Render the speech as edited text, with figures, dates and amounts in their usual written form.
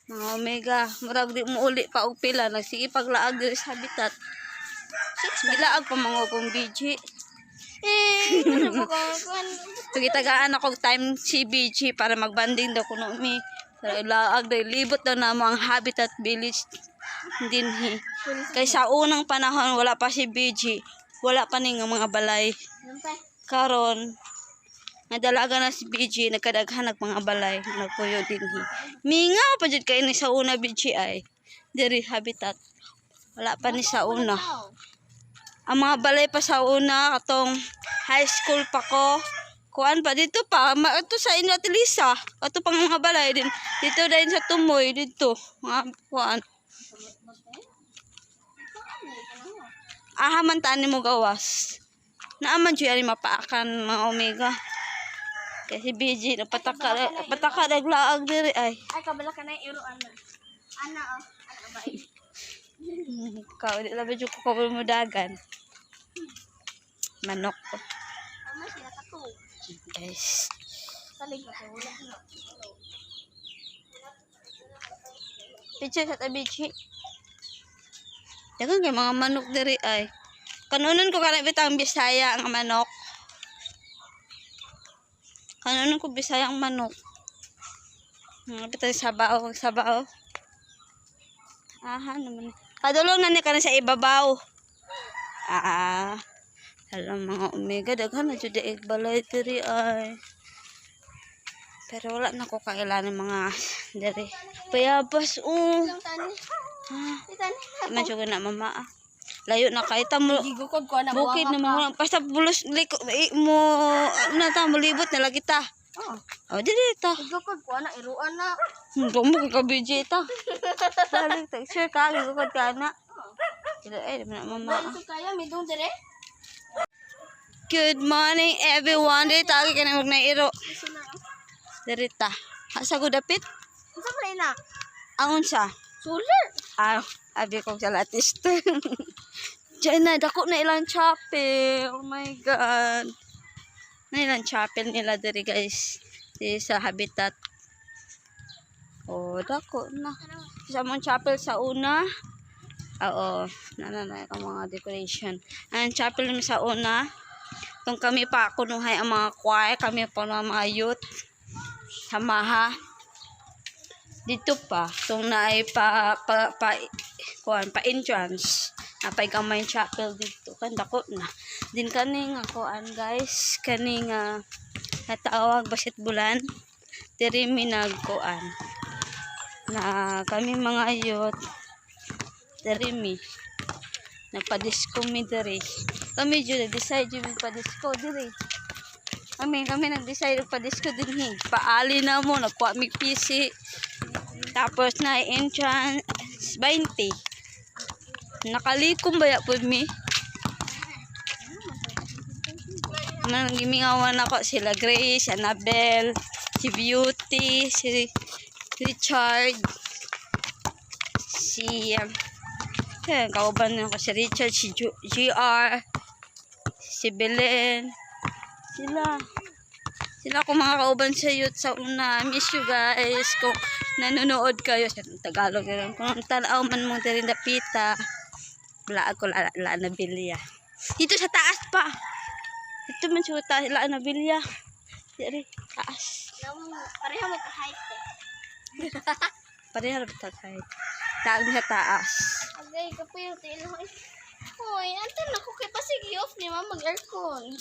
Mga omega, murag di mo uli pa og pila, nagsige paglaag diri sa habitat. Gilaag pa mga kong BG. Eh, ano ba ko? Kuan. So gitagaan ako og time si BG para magbanding daw kuno mi. Para ilaag daw, libot daw namo ang habitat village dinhi. Kay sa unang panahon wala pa si BG, wala pa ning mga balay. Nampay. Karon nadalaga na si BG, nagkadaghan nag mga balay nagpuyo dinhi. Mingaw pa jud kay ni sa una, BG, ay diri habitat. Wala pa ni sa una. Ang mga balay pa sa una katong high school pa ko. Kuan pa dito pa, ito sa inyo Ate Lisa. Ato pang mga balay din. Dito din sa Tumoy dito. Mga kuan. Aha man tani mo gawas. Naaman jud ani mapaakan, mga omega. Kasi BG napataka pataka naglaag diri ay. Ay, kabala ka na yung iro, ana. Ana, oh. Ana ba? Ka di labi jud ko kabalo mo dagan. Manok ko. Ama, sila ka. Guys. Salig ba? Wala na. Picture sa tabi, Chi. Dagan kay mga manok diri ay. Kanunon ko kana bitang Bisaya ang manok. Kanunon ko Bisaya ang manok. Mga bitang sabaw, sabaw. Aha naman. Kadulong na ni kana sa ibabaw. Ah. Alam, mga omega, daghan na jud ay balay diri ay. Pero wala na ko kailangan mga diri. Payabas oh. Itong tani. Ah. Itani. Man jud na mama. Ah. Layo na kay ta mo. Gigukod ko na. Bukid na mga basta bulos liko eh, mo na ta molibot na lagi ta. Oh. Oh, dili ta. Gigukod ko na iruan na. Mo ka BJ ta. Dali ta. Sure ka gigukod ka na. Dili ay di man na mama. Ah. Ito kaya midong dire. Good morning, everyone. Dili ta ka na magnairo. Isa na. Diri ta. Asa ko dapit? Unsa man ina? Ang unsa? Solar. Ah, abi ko sa latist. Diyan na, dako na ilang chapel. Oh my God. Na ilang chapel nila diri, guys. Diri sa habitat. Oh, dako na. Sa mong chapel sa una. Oo, na na na ang mga decoration. Ang chapel namin sa una. Tung kami pa kunuhay ang mga choir, kami pa ang mga youth. Samaha dito pa tung naay pa pa pa kuan pa entrance, napay gamay chapel dito kan dako na din kani nga kuan, guys, kani nga natawag basketballan. Diri mi nagkuan na kami mga youth. Diri mi nagpa-disco mi diri. Kami jud nag-decide jud pa-disco diri. Kami kami nag-decide pa-disco dinhi. Paali na mo, nagkuha mi PC, tapos na entrance 20. Nakalikom ba po mi? Ano, gimingawan ako sila Grace, Annabel, si Beauty, si Richard, si kauban ako si Richard, si GR, si Belen, sila. Sila ko mga kauban sa youth sa una. Miss you guys. Kung nanonood kayo sa Tagalog na lang. Kung tanaw man mo diri dapita. Wala ako la, la, na bilya. Dito sa taas pa. Dito man sa taas la na bilya. Diri taas. Pareha mo ka height eh. Pareha ra ta kahit. Taag sa taas. Agay, kapoy yung tilo. Hoy, antan ako kay pasig off ni mama mag-aircon.